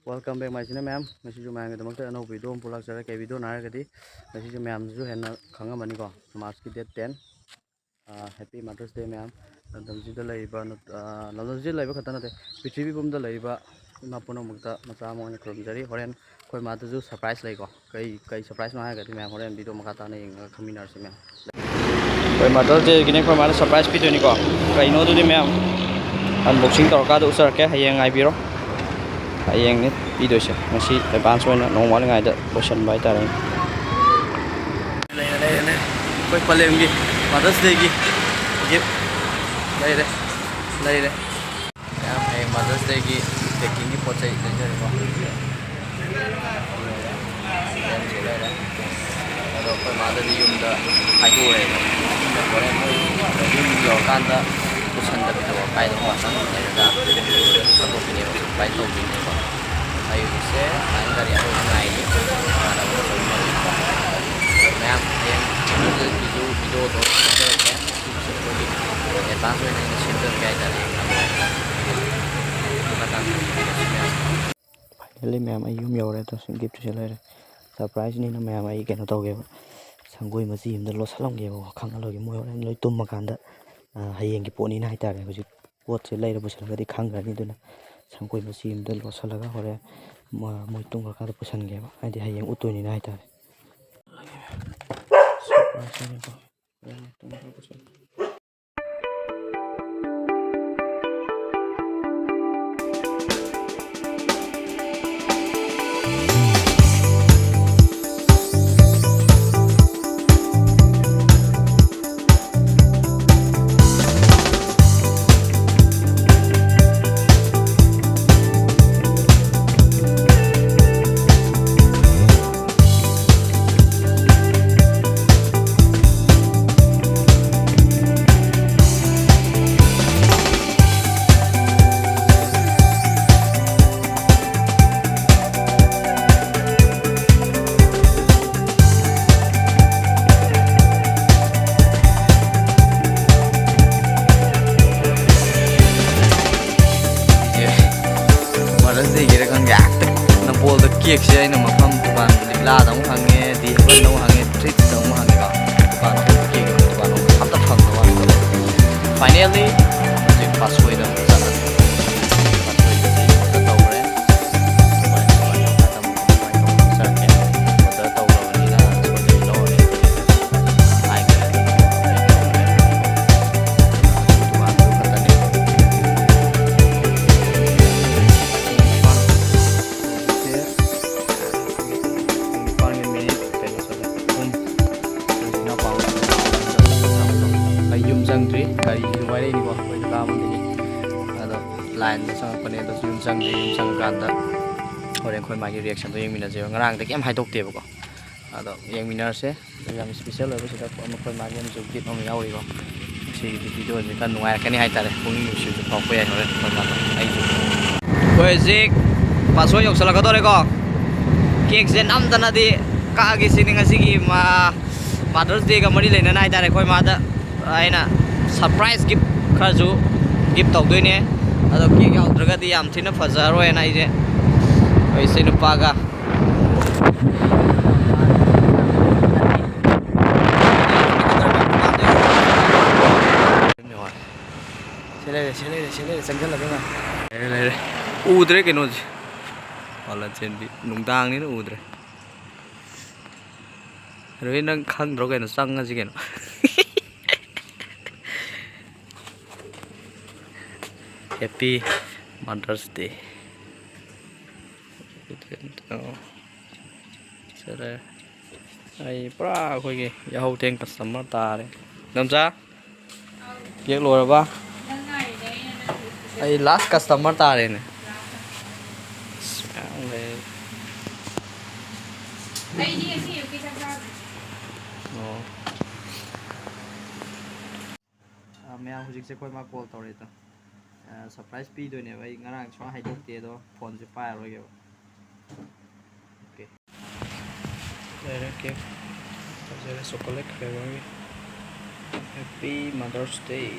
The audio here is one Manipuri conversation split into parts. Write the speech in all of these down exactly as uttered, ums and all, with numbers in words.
Welcome back my channel ꯃꯌꯥꯝ꯫ ꯉꯁꯤꯁꯨ ꯃꯌꯥꯝꯒꯤꯗꯃꯛꯇ ꯑꯅꯧꯕ ꯚꯤꯗꯤꯑꯣ ꯑꯃ ꯄꯨꯔꯛꯆꯔꯦ꯫ ꯀꯩ ꯚꯤꯗꯤꯑꯣꯅꯣ ꯍꯥꯏꯔꯒꯗꯤ ꯉꯁꯤꯁꯨ ꯃꯌꯥꯝꯁꯨ ꯍꯦꯟꯅ ꯈꯪꯉꯝꯃꯅꯤꯀꯣ, ꯃꯥꯔꯆꯀꯤ ꯗꯦꯠ ꯇꯦꯟ꯫ ꯍꯦꯄꯤ ꯃꯥꯗꯔꯁ ꯗꯦ ꯃꯌꯥꯝ꯫ ꯂꯝꯗꯝꯁꯤꯗ ꯂꯩꯔꯤꯕ ꯅꯨ- ꯑ, ꯂꯝꯗꯝꯁꯤꯗ ꯂꯩꯕ ꯈꯛꯇ ꯅꯠꯇꯦ, ꯄ꯭ꯔꯤꯊꯤꯕꯤ ꯄꯨꯝꯕꯗ ꯂꯩꯔꯤꯕ ꯏꯃꯥ ꯄꯨꯝꯅꯃꯛꯇ ꯃꯆꯥ ꯑꯃ ꯑꯣꯏꯅ ꯈꯨꯔꯨꯝꯖꯔꯤ꯫ ꯍꯣꯔꯦꯟ ꯑꯩꯈꯣꯏ ꯃꯥꯗꯁꯨ ꯁꯔꯄ꯭ꯔꯥꯏꯖ ꯂꯩꯀꯣ꯫ ꯀꯩ ꯀꯩ ꯁꯔꯄ꯭ꯔꯥꯏꯖꯅꯣ ꯍꯥꯏꯔꯒꯗꯤ ꯃꯌꯥꯝ ꯍꯣꯔꯦꯟ ꯚꯤꯗꯤꯑꯣ ꯃꯈꯥ ꯇꯥꯅ ꯌꯦꯡꯉꯒ ꯈꯪꯃꯤꯟꯅꯔꯁꯤ ꯃꯌꯥꯝ꯫ ꯍꯣꯏ, ꯃꯥꯗꯔꯁ ꯗꯦꯒꯤꯅꯦ ꯑꯩꯈꯣꯏ ꯃꯥꯅ ꯁꯔꯄ꯭ꯔꯥꯏꯖ ꯄꯤꯗꯣꯏꯅꯤꯀꯣ꯫ ꯀꯩꯅꯣ ꯑꯗꯨꯗꯤ ꯃꯌꯥꯝ ꯑꯟꯕꯣꯛꯁꯤꯡ ꯇꯧꯔꯀꯥꯟꯗ ꯎꯠꯆꯔꯛꯀꯦ꯫ ꯍꯌꯦꯡ ꯉꯥꯏꯕꯤꯔꯣ꯫ ꯍꯌꯦꯡꯅꯤ ꯄꯤꯗꯣꯏꯁꯦ꯫ ꯉꯁꯤ ꯑꯦꯗꯚꯥꯟꯁ ꯑꯣꯏꯅ ꯅꯣꯡ ꯋꯥꯠꯂꯤꯉꯩꯗ ꯂꯣꯏꯁꯤꯟꯕ ꯍꯥꯏꯇꯥꯔꯦꯅꯦ꯫ ꯂꯩꯔꯦ, ꯂꯩꯔꯦ, ꯂꯩꯔꯦ꯫ ꯑꯩꯈꯣꯏ ꯄꯂꯦꯝꯒꯤ ꯃꯥꯗꯔꯁ ꯗꯦꯒꯤ ꯒꯤꯐ ꯂꯩꯔꯦ, ꯂꯩꯔꯦ꯫ ꯃꯌꯥꯝ ꯍꯌꯦꯡ ꯃꯥꯗꯔꯁ ꯗꯦꯒꯤ ꯄꯦꯀꯤꯡꯒꯤ ꯄꯣꯠ ꯆꯩ ꯂꯩꯖꯔꯦꯀꯣ꯫ ꯂꯩꯔꯦ꯫ ꯑꯗꯣ ꯑꯩꯈꯣꯏ ꯃꯥꯗꯗꯤ ꯌꯨꯝꯗ ꯍꯥꯏꯗꯣꯛꯎꯔꯦꯕ꯫ ꯌꯨꯝꯗ ꯍꯣꯔꯦꯟ ꯃꯣꯏ ꯌꯨꯝ ꯌꯧꯔꯀꯥꯟꯗ ꯄꯨꯁꯟꯗꯕꯤꯗꯣ ꯀꯥꯏꯗꯅꯣ ꯉꯥꯛꯇꯪ ꯂꯩꯔꯒ ꯊꯥꯗꯣꯛꯄꯤꯅꯦꯕ, ꯁꯔꯄ꯭ꯔꯥꯏꯖ ꯇꯧꯕꯤꯅꯦꯕ꯫ ꯑꯩ ꯍꯧꯖꯤꯛꯁꯦ ꯅꯥꯏꯟ ꯒꯥꯔꯤ ꯑꯃꯃꯨꯛ ꯉꯥꯏꯔꯤ꯫ ꯏꯃꯥꯟꯅꯕ ꯑꯃ ꯂꯧꯕ ꯂꯥꯛꯑꯦ꯫ ꯃꯌꯥꯝ ꯍꯌꯦꯡ ꯃꯥꯗꯔꯁ ꯗꯦꯒꯤꯁꯨ ꯚꯤꯗꯤꯑꯣꯗꯣ ꯊꯥꯖꯔꯛꯀꯦ꯫ ꯑꯩꯈꯣꯏꯒꯤ ꯑꯦꯗꯚꯥꯟꯁ ꯑꯣꯏꯅ ꯑꯩꯅ ꯁꯦꯝꯖꯔꯛꯀꯦ ꯍꯥꯏꯇꯥꯔꯦ꯫ ꯃꯇꯥꯡ ꯃꯌꯥꯝ꯫ ꯐꯥꯏꯅꯦꯜꯂꯤ ꯃꯌꯥꯝ, ꯑꯩ ꯌꯨꯝ ꯌꯧꯔꯦ꯫ ꯑꯗꯣ ꯁꯤ ꯒꯤꯐꯇꯨꯁꯨ ꯂꯩꯔꯦ꯫ ꯁꯔꯄ꯭ꯔꯥꯏꯖꯅꯤꯅ ꯃꯌꯥꯝ, ꯑꯩ ꯀꯩꯅꯣ ꯇꯧꯒꯦꯕ, ꯁꯪꯒꯣꯏ ꯃꯆꯤ ꯑꯃꯗ ꯂꯣꯠꯁꯜꯂꯝꯒꯦꯕꯀꯣ꯫ ꯈꯪꯍꯜꯂꯣꯏꯒꯦ, ꯃꯣꯏ ꯍꯣꯔꯦꯟ ꯂꯣꯏ ꯇꯨꯝꯃꯀꯥꯟꯗ, ꯑ, ꯍꯌꯦꯡꯒꯤ ꯄꯣꯠꯅꯤꯅ ꯍꯥꯏꯇꯥꯔꯦ꯫ ꯍꯧꯖꯤꯛ ꯄꯣꯠꯁꯦ ꯂꯩꯔ ꯄꯨꯁꯜꯂꯒꯗꯤ ꯈꯪꯈ꯭ꯔꯅꯤ꯫ ꯑꯗꯨꯅ ꯁꯪꯒꯣꯏ ꯃꯆꯤ ꯑꯃꯗ ꯂꯣꯠꯁꯜꯂꯒ ꯍꯣꯔꯦꯟ ꯃ-, ꯃꯣꯏ ꯇꯨꯝꯈ꯭ꯔꯀꯥꯟꯗ ꯄꯨꯁꯟꯒꯦꯕ, ꯍꯥꯏꯗꯤ ꯍꯌꯦꯡ ꯎꯠꯇꯣꯏꯅꯤꯅ ꯍꯥꯏꯇꯥꯔꯦ꯫ ꯁꯔꯄ꯭ꯔꯥꯏꯖꯅꯤꯀꯣ꯫ ꯍꯣꯔꯦꯟ ꯇꯨꯝꯈ꯭ꯔꯒ ꯄꯨꯁꯜꯂꯒꯦ꯫ ꯃꯥꯗꯔꯁ ꯗꯦꯒꯤꯔ ꯈꯪꯗꯦ꯫ Cake ꯁꯦ ꯑꯩꯅ ꯃꯐꯝ ꯗꯨꯀꯥꯟ ꯂꯤꯛꯂꯥꯗ ꯑꯃꯨꯛ ꯍꯪꯉꯦ, ꯗꯤ ꯍꯦꯕꯟꯗ ꯑꯃꯨꯛ ꯍꯪꯉꯦ, ꯇ꯭ꯔꯤꯠꯁꯇ ꯑꯃꯨꯛ ꯍꯪꯉꯦꯀꯣ꯫ ꯗꯨꯀꯥꯟ ꯑꯍꯨꯝ, cake ꯗꯨꯀꯥꯟ ꯑꯍꯨꯝ ꯑꯝꯇ ꯐꯪꯗꯕ ꯋꯥꯅꯤ꯫ Finally ꯍꯧꯖꯤꯛ ꯄꯥꯁꯣꯏꯗ ꯑꯃꯨꯛ ꯆꯠꯂꯅꯤ꯫ ꯄꯥꯁꯣꯏꯗꯗꯤ order ꯇꯧꯈ꯭ꯔꯦ꯫ ꯍꯣꯔꯦꯟ ꯀꯃꯥꯏꯅ ꯇꯧꯕ ꯆꯠꯀꯦ꯫ Order ꯇꯧꯈ꯭ꯔꯕꯅꯤꯅ ꯁꯣꯏꯗꯕꯤ ꯂꯧꯔꯅꯤ꯫ ꯍꯥꯏꯈ꯭ꯔꯦ꯫ ꯗꯨꯀꯥꯟꯗꯨ ꯈꯛꯇꯅꯤ꯫ ꯄꯨꯡ ꯅꯤꯄꯥꯟꯒ ꯃꯤꯅꯤꯠ ꯀꯩꯅꯣ ꯆꯠꯂꯦ꯫ ꯑꯍꯨꯝ꯫ ꯏꯅꯥꯎꯄꯥ ꯑꯃ ꯑꯩ ꯌꯨꯝ ꯆꯪꯗ꯭ꯔꯤ꯫ ꯒꯥꯔꯤꯁꯤꯁꯨ ꯋꯥꯏꯔꯛꯏꯅꯤꯀꯣ, ꯑꯩꯈꯣꯏ ꯗꯗꯥ ꯑꯃꯒꯤ꯫ ꯑꯗꯣ ꯂꯥꯏꯟꯗ ꯆꯪꯉꯛꯄꯅꯦ, ꯑꯗꯣ ꯌꯨꯝ ꯆꯪꯗ꯭ꯔꯤ꯫ ꯌꯨꯝ ꯆꯪꯉꯀꯥꯟꯗ ꯍꯣꯔꯦꯟ ꯑꯩꯈꯣꯏ ꯃꯥꯒꯤ reaction ꯗꯣ ꯌꯦꯡꯃꯤꯟꯅꯁꯦꯕ꯫ ꯉꯔꯥꯡꯗ ꯀꯩꯝ ꯍꯥꯏꯗꯣꯛꯇꯦꯕꯀꯣ꯫ ꯑꯗꯣ ꯌꯦꯡꯃꯤꯟꯅꯔꯁꯦ꯫ ꯌꯥꯝ special ꯑꯣꯏꯕꯁꯤꯗ ꯃꯈꯣꯏ ꯃꯥꯒꯤ ꯑꯃꯁꯨ gift ꯑꯃ ꯌꯥꯎꯔꯤꯀꯣ꯫ ꯁꯤꯒꯤꯗꯤ video ꯁꯦ ꯈꯔ ꯅꯨꯡꯉꯥꯏꯔꯛꯀꯅꯤ ꯍꯥꯏꯇꯥꯔꯦ꯫ ꯄꯨꯛꯅꯤꯡ ꯅꯨꯡꯁꯤꯕꯁꯨ ꯐꯥꯎꯔꯛꯄ ꯌꯥꯏ ꯍꯣꯔꯦꯟ ꯃꯈꯣꯏ ꯃꯥꯗꯣ ꯑꯩꯁꯨ꯫ ꯑꯩꯈꯣꯏ ꯍꯧꯖꯤꯛ ꯄꯥꯁꯣꯏ ꯌꯧꯁꯜꯂꯛꯀꯗꯧꯔꯦꯀꯣ꯫ Cake ꯁꯦ ꯅꯝꯗꯅꯗꯤ ꯀꯛꯑꯒꯦ ꯁꯤꯅꯤ ꯉꯁꯤꯒꯤ ꯃꯥ-, Mother's Day ꯒ ꯃꯔꯤ ꯂꯩꯅꯅ ꯍꯥꯏꯇꯥꯔꯦ꯫ ꯑꯩꯈꯣꯏ ꯃꯥꯗ ꯑꯩꯅ surprise gift ꯈꯔꯁꯨ gift ꯇꯧꯗꯣꯏꯅꯦ꯫ ꯑꯗꯣ cake ꯌꯥꯎꯗ꯭ꯔꯒꯗꯤ ꯌꯥꯝ ꯊꯤꯅ ꯐꯖꯔꯣꯏꯅ ꯑꯩꯁꯦ ꯑꯩꯈꯣꯏ ꯏꯆꯦ ꯅꯨꯄꯥꯒ ꯁꯤ ꯂꯩꯔꯦ, ꯁꯤ ꯂꯩꯔꯦ, ꯁꯤ ꯂꯩꯔꯦ, ꯆꯪꯁꯤꯜꯂꯒ ꯉꯥꯏ꯫ ꯂꯩꯔꯦ, ꯂꯩꯔꯦ꯫ ꯎꯗ꯭ꯔꯦ ꯀꯩꯅꯣꯁꯦ꯫ ꯄꯥꯂꯟ ꯆꯦꯟꯕꯤ꯫ ꯅꯨꯡꯗꯥꯡꯅꯤꯅ ꯎꯗ꯭ꯔꯦ꯫ ꯔꯣꯍꯤꯠ, ꯅꯪ ꯈꯪꯗ꯭ꯔꯣ ꯀꯩꯅꯣ? ꯆꯪꯉꯁꯤ ꯀꯩꯅꯣ꯫ Happy Mother's Day꯫ ꯆꯠꯂꯦ꯫ ꯑꯩ ꯄꯨꯔꯥ ꯑꯩꯈꯣꯏꯒꯤ ꯌꯥꯍꯧ ꯊꯦꯡ customer ꯇꯥꯔꯦ꯫ ꯅꯝꯆꯥ? Cake ꯂꯣꯏꯔꯕ? ꯑꯩ last customer ꯇꯥꯔꯦꯅꯦ꯫ ꯑꯁ, ꯃꯌꯥꯝ ꯂꯩ꯫ ꯑꯩꯗꯤ ꯉꯁꯤ ꯑꯌꯨꯛꯀꯤ ꯆꯥꯛ ꯆꯥꯗ꯭ꯔꯤ꯫ ꯑꯣ꯫ ꯑ, ꯃꯌꯥꯝ ꯍꯧꯖꯤꯛꯁꯦ ꯑꯩꯈꯣꯏ ꯃꯥ call ꯇꯧꯔꯦ ꯑꯗꯣ꯫ ꯑ, surprise ꯄꯤꯗꯣꯏꯅꯦꯕ꯫ ꯑꯩ ꯉꯔꯥꯡ ꯁꯨꯃꯥꯏꯅ ꯍꯥꯏꯗꯣꯛꯇꯦ ꯑꯗꯣ, phoneꯁꯦ ꯄꯥꯏꯔꯔꯣꯏꯒꯦꯕ꯫ Okay꯫ ꯂꯩꯔꯦ cake꯫ ꯐꯖꯔꯦ, chocolate flavorꯒꯤ꯫ Happy Mother's Day꯫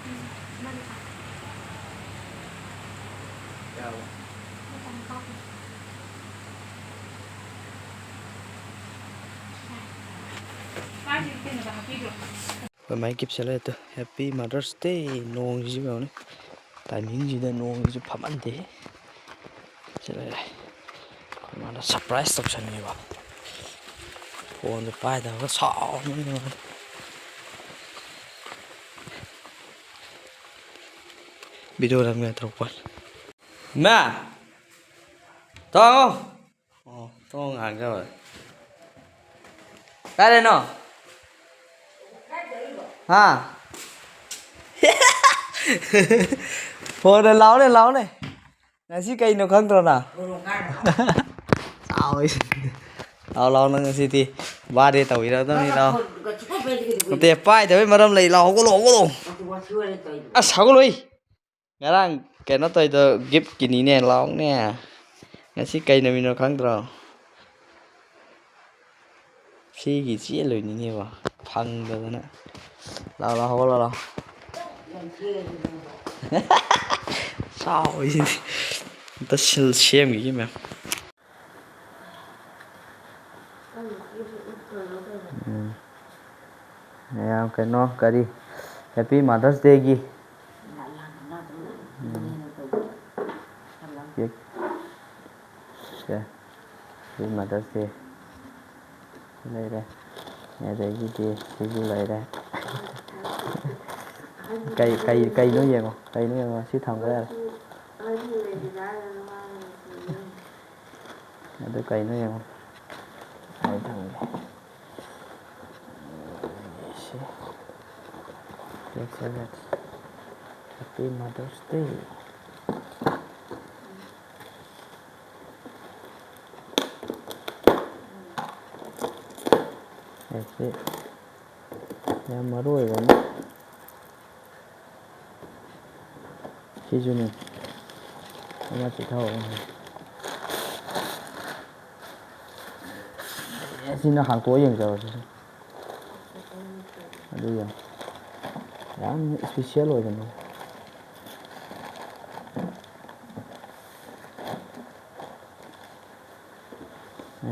ꯎꯝ, ꯃꯥꯅꯦ꯫ ꯑꯩꯈꯣꯏ ꯃꯥꯏ ꯀꯤꯞꯁꯦ ꯂꯩꯔꯦ꯫ ꯍꯦꯄꯤ ꯃꯥꯗꯔꯁ ꯗꯦ꯫ ꯅꯣꯡꯁꯤꯁꯨ ꯌꯦꯡꯉꯨꯅꯦ, ꯇꯥꯏꯃꯤꯡꯁꯤꯗ ꯅꯣꯡꯁꯤꯁꯨ ꯐꯝꯍꯟꯗꯦ꯫ ꯁꯤ ꯂꯩꯔꯦ꯫ ꯑꯩꯈꯣꯏ ꯃꯥꯅ ꯁꯔꯄ꯭ꯔꯥꯏꯁ ꯇꯧꯁꯟꯕꯤꯕ꯫ ꯐꯣꯟꯗꯣ ꯄꯥꯏꯗꯕꯒ ꯁꯥꯎꯔꯕꯅꯤ ꯃꯥꯗꯤ꯫ ꯚꯤꯗꯤꯑꯣ ꯅꯝꯒꯦ ꯇꯧꯔꯛꯄ꯫ ꯏꯃꯥ! ꯊꯣꯡ ꯍꯥꯡꯉꯣ꯫ ꯑꯣ, ꯊꯣꯡ ꯍꯥꯡꯖꯕ꯫ ꯀꯥꯏꯗꯩꯅꯣ? ꯍꯥ? ꯐꯣꯟꯗ ꯂꯥꯎꯅꯦ, ꯂꯥꯎꯅꯦ꯫ ꯉꯁꯤ ꯀꯩꯅꯣ ꯈꯪꯗ꯭ꯔꯣ ꯅꯪ? ꯆꯥꯎꯋꯤ꯫ ꯂꯥꯎ, ꯂꯥꯎ, ꯅꯪ ꯉꯁꯤꯗꯤ ꯕꯥꯔꯗꯦ ꯇꯧꯕꯤꯔꯗꯕꯅꯤ, ꯂꯥꯎ꯫ ꯅꯠꯇꯦ, ꯄꯥꯏꯗꯕꯩ ꯃꯔꯝ ꯂꯩ, ꯂꯥꯎ, ꯍꯧꯒꯠꯂꯣ, ꯍꯧꯒꯠꯂꯣ꯫ ꯑꯁ, ꯍꯧꯒꯠꯂꯣꯏ꯫ ꯉꯔꯥꯡ ꯀꯩꯅꯣ ꯇꯧꯔꯤꯗꯣ ꯒꯤꯐꯀꯤꯅꯤꯅꯦ, ꯂꯥꯎꯅꯦ꯫ ꯉꯁꯤ ꯀꯩ ꯅꯨꯃꯤꯠꯅꯣ ꯈꯪꯗ꯭ꯔꯣ? ꯁꯤꯒꯤ ꯆꯦꯜꯂꯣꯏꯅꯤꯅꯦꯕ, ꯐꯪꯗꯗꯅ꯫ ꯂꯥꯎ, ꯂꯥꯎ, ꯍꯧꯒꯠꯂꯣ, ꯂꯥꯎ꯫ ꯆꯥꯎꯔꯤꯁꯤꯗꯤ꯫ ꯑꯝꯇ ꯁꯤꯜ ꯁꯦꯝꯈꯤꯒꯦ ꯃꯌꯥꯝ꯫ ꯎꯝ꯫ ꯃꯌꯥꯝ ꯀꯩꯅꯣ ꯀꯔꯤ Happy Mother's Dayꯒꯤ꯫ ꯎꯝ꯫ ꯁꯦ꯫ Happy Mother's Day꯫ ꯂꯩꯔꯦ꯫ ꯑꯗꯒꯤꯗꯤ ꯁꯤꯁꯨ ꯂꯩꯔꯦ꯫ ꯀꯩ, ꯀꯩ, ꯀꯩꯅꯣ ꯌꯦꯡꯉꯣ꯫ ꯀꯩꯅꯣ ꯌꯦꯡꯉꯣ꯫ ꯁꯤ ꯊꯝꯈ꯭ꯔꯦ꯫ ꯑꯗꯨ ꯀꯩꯅꯣ ꯌꯦꯡꯉꯣ꯫ ꯑꯩ ꯊꯝꯒꯦ꯫ ꯁꯤ꯫ Happy Mother's Day꯫ ꯑꯩꯁꯤ ꯌꯥꯝ ꯃꯔꯨ ꯑꯣꯏꯕ ꯑꯃ꯫ ꯁꯤꯁꯨꯅꯦ꯫ ꯑꯃ ꯆꯤꯊꯍꯧꯔꯦ꯫ ꯑꯦ, ꯁꯤꯅ ꯍꯥꯡꯇꯣꯛꯑ ꯌꯦꯡꯖꯔꯣ ꯁꯤꯁꯨ꯫ ꯑꯗꯨ ꯌꯦꯡꯉꯣ꯫ ꯌꯥꯝ special ꯑꯣꯏꯕꯅꯦ꯫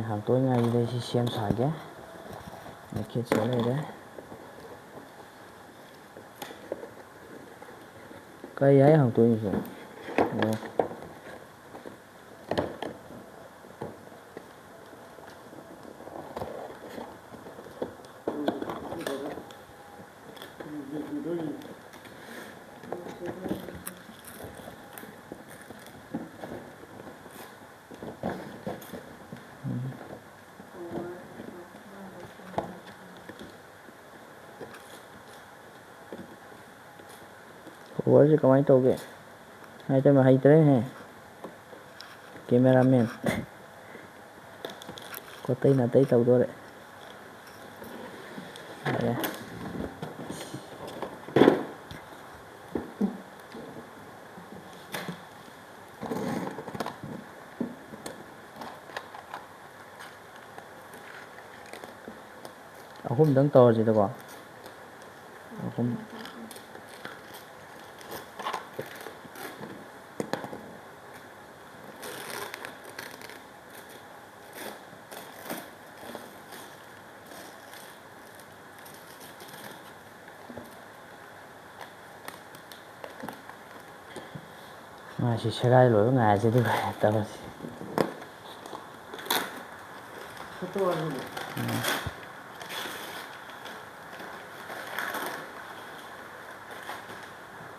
ꯍꯥꯡꯇꯣꯛꯅꯤꯡꯉꯥꯏꯁꯤꯗ ꯑꯩ ꯁꯤ ꯁꯦꯝ ꯁꯥꯒꯦ꯫ ꯃꯩꯈꯦꯠꯁꯦ ꯂꯩꯔꯦ꯫ ꯀꯔꯤ ꯍꯥꯏ ꯍꯥꯡꯇꯣꯛꯏꯁꯦ? ꯑꯣ꯫ ꯀꯣꯕꯔꯁꯦ ꯀꯃꯥꯏꯅ ꯇꯧꯒꯦ? ꯍꯥꯏ ꯇꯩꯃ, ꯍꯩꯇ꯭ꯔꯦꯅꯦ꯫ Cameraman꯫ ꯀꯣꯠꯇꯩ ꯅꯥꯇꯩ ꯇꯧꯗꯣꯔꯦ꯫ ꯌꯥꯔꯦ꯫ ꯑꯍꯨꯝꯗꯪ ꯇꯧꯔꯁꯤꯗꯀꯣ꯫ ꯑꯍꯨꯝ꯫ ꯃꯥꯁꯤ ꯁꯦꯒꯥꯏ ꯂꯣꯏꯕ ꯉꯥꯏꯔꯁꯤ, ꯑꯗꯨꯒ ꯇꯧꯔꯁꯤ꯫ ꯎꯝ꯫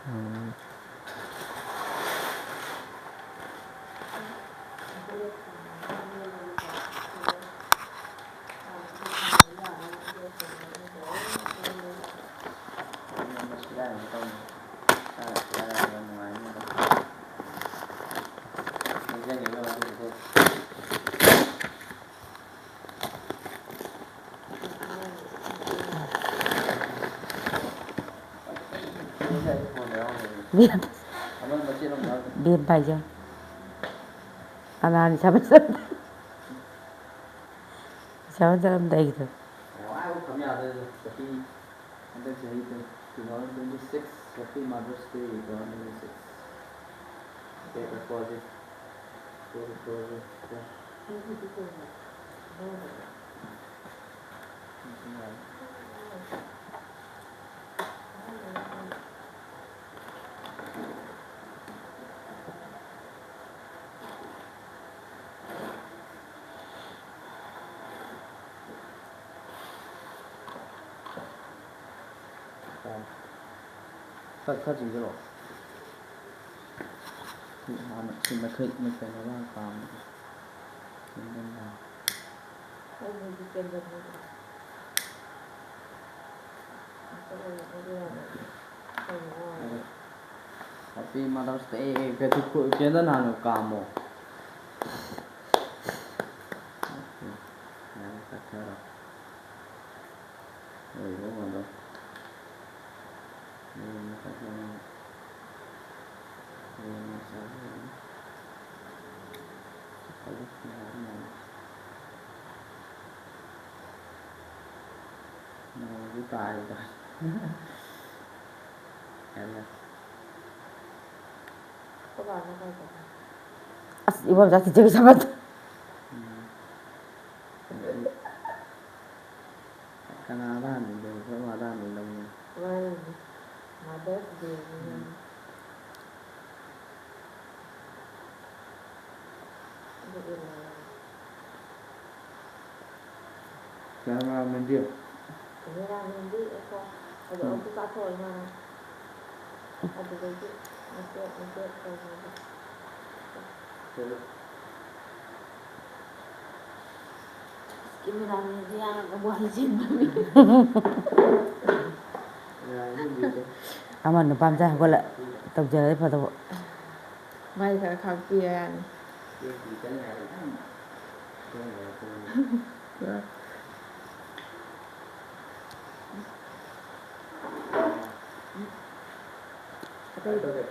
ꯎꯝ꯫ ꯕꯦꯝ ꯄꯥꯏꯖꯧ꯫ ꯑꯉꯥꯡ ꯁꯥꯕ ꯆꯠ-, ꯁꯥꯕ ꯆꯠꯂꯝꯗꯥꯏꯒꯤꯗꯣ꯫ ꯍꯟꯗꯛ ꯆꯍꯤ two thousand twenty six, Happy Mother's Day, two thousand twenty six꯫ Okay, ꯀꯛꯊꯣꯛꯑꯁꯤ꯫ ꯀꯛꯊꯣꯛꯑꯁꯤ, ꯀꯛꯊꯣꯛꯑꯁꯤ꯫ ꯈꯔ ꯈꯔ ꯆꯤꯡꯁꯤꯜꯂꯣ꯫ ꯁꯤ ꯍꯥꯟꯅ ꯁꯤ ꯃꯈꯩ ꯃꯈꯩꯅ ꯃꯥꯅ ꯄꯥꯝꯃꯤꯁꯦ꯫ ꯆꯤꯡꯁꯤꯟꯕ꯫ ꯑꯗꯨꯗꯤ ꯀꯦꯟꯗꯜ ꯃꯩ꯫ ꯑꯗꯣ Happy Mother's Day꯫ ꯀꯦꯟꯗꯜ ꯍꯥꯟꯅ ꯀꯥꯝꯃꯣ꯫ ꯌꯥꯔꯦ, ꯀꯠꯊꯔꯣ꯫ ꯂꯣꯏꯕ ꯉꯝꯃꯣꯏ꯫ ꯃꯌꯨꯝ ꯃꯀꯩ ꯂꯣꯏꯅ ꯃꯌꯨꯝ ꯃꯆꯥ ꯂꯣꯏꯅ ꯆꯠꯄꯒꯤ ꯉꯥꯏꯍꯥꯛ ꯉꯥꯏꯔꯦ꯫ ꯅꯣꯡꯁꯨ ꯇꯥꯔꯤꯗ꯫ ꯌꯥꯔꯦ, ꯌꯥꯔꯦ꯫ ꯑꯩꯈꯣꯏ ꯕꯥꯅ ꯀꯥꯏ ꯆꯠꯈ꯭ꯔꯦ? ꯑꯁ, ꯏꯕꯣꯝꯆꯥ ꯆꯤꯆꯦꯒꯤ ꯆꯥꯃꯟ꯫ ꯎꯝ꯫ ꯀꯅꯥꯗ ꯍꯥꯟꯅ ꯏꯜꯂꯝꯃꯤ? ꯑꯩꯈꯣꯏ ꯃꯥꯗ ꯍꯥꯟꯅ ꯏꯜꯂꯝꯃꯤ꯫ ꯃꯥꯅꯤꯅꯦ꯫ Mother's Day ꯅꯤꯅꯦ꯫ ꯎꯝ꯫ ꯑꯗꯨ ꯏꯜꯂꯝꯃꯤ꯫ Cameraman ꯗꯤ? Cameraman ꯗꯤ ꯑꯩꯈꯣꯏ ꯑꯗꯨ ꯎꯝ꯫ ꯑꯗꯨ ꯀꯥꯞꯊꯣꯛꯑꯣ ꯏꯃꯥꯅ꯫ ꯑꯗꯨꯗꯒꯤ ꯃꯇꯦꯛ ꯃꯇꯦꯛ ꯇꯧꯕꯗꯣ꯫ ꯀꯦꯃꯦꯔꯥꯃꯦꯟꯗꯤ ꯌꯥꯝꯅ ꯋꯥꯍꯩ ꯆꯤꯟꯕ ꯃꯤ꯫ ꯑꯃ ꯅꯨꯄꯥ ꯃꯆꯥ ꯍꯧꯒꯠꯂ ꯇꯧꯖꯔꯗꯤ ꯐꯗꯧꯕ꯫ ꯃꯥꯏ ꯈꯔ ꯈꯥꯛꯄꯤꯔ ꯌꯥꯅꯤ꯫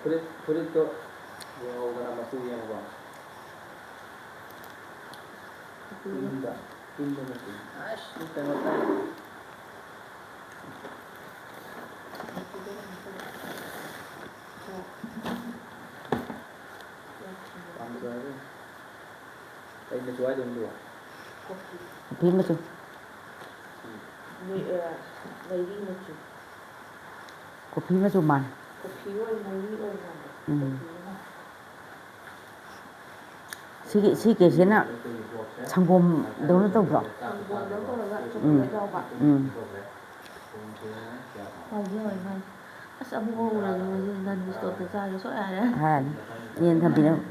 ꯐꯨꯔꯤꯠ, ꯐꯨꯔꯤꯠꯇꯣ ꯌꯦꯡꯍꯧꯗꯅ ꯃꯆꯨ ꯌꯦꯡꯉꯨꯀꯣ꯫ ꯏꯪꯕ, ꯏꯪꯕ ꯃꯆꯨ꯫ ꯑꯁ, ꯀꯩꯅꯣ ꯇꯧ꯫ ꯄꯥꯝꯖꯔꯦ꯫ ꯀꯩ ꯃꯆꯨ ꯍꯥꯏꯗꯣꯏꯅꯣ ꯑꯗꯨꯕꯣ? ꯀꯣꯐꯤ ꯃꯆꯨ꯫ ꯃꯤ-, ꯑ, ꯂꯩꯔꯤ ꯃꯆꯨ꯫ ꯀꯣꯐꯤ ꯃꯆꯨ ꯃꯥꯟ꯫ ꯀꯣꯐꯤ ꯑꯣꯏ, ꯂꯩꯔꯤ ꯑꯣꯏ ꯃꯥꯟꯕ꯫ ꯎꯝ꯫ ꯀꯣꯐꯤ ꯑꯃ꯫ ꯁꯤꯒꯤ, ꯁꯤ ꯀꯦꯛꯁꯤꯅ ꯁꯪꯒꯣꯝꯗꯧꯅ ꯇꯧꯗ꯭ꯔꯣ? ꯁꯪꯒꯣꯝꯗꯧꯅ ꯇꯧꯔꯒ ꯎꯝ꯫ ꯆꯣꯀꯣꯂꯦꯠ ꯌꯥꯎꯕ꯫ ꯎꯝ꯫ ꯍꯥꯎꯗꯤ ꯍꯥꯎꯋꯦ ꯃꯥꯏ꯫ ꯑꯁ, ꯑꯃꯨꯛ ꯍꯧꯔꯒꯦ ꯃꯣꯏꯁꯦ ꯅꯟ ꯏꯁꯇꯣꯞꯇ ꯆꯥꯒꯦ ꯁꯣꯏ ꯍꯥꯏꯔꯦ꯫ ꯍꯥꯏꯔꯅꯤ꯫ ꯌꯦꯟ ꯊꯝꯕꯤꯔꯝꯃꯨ꯫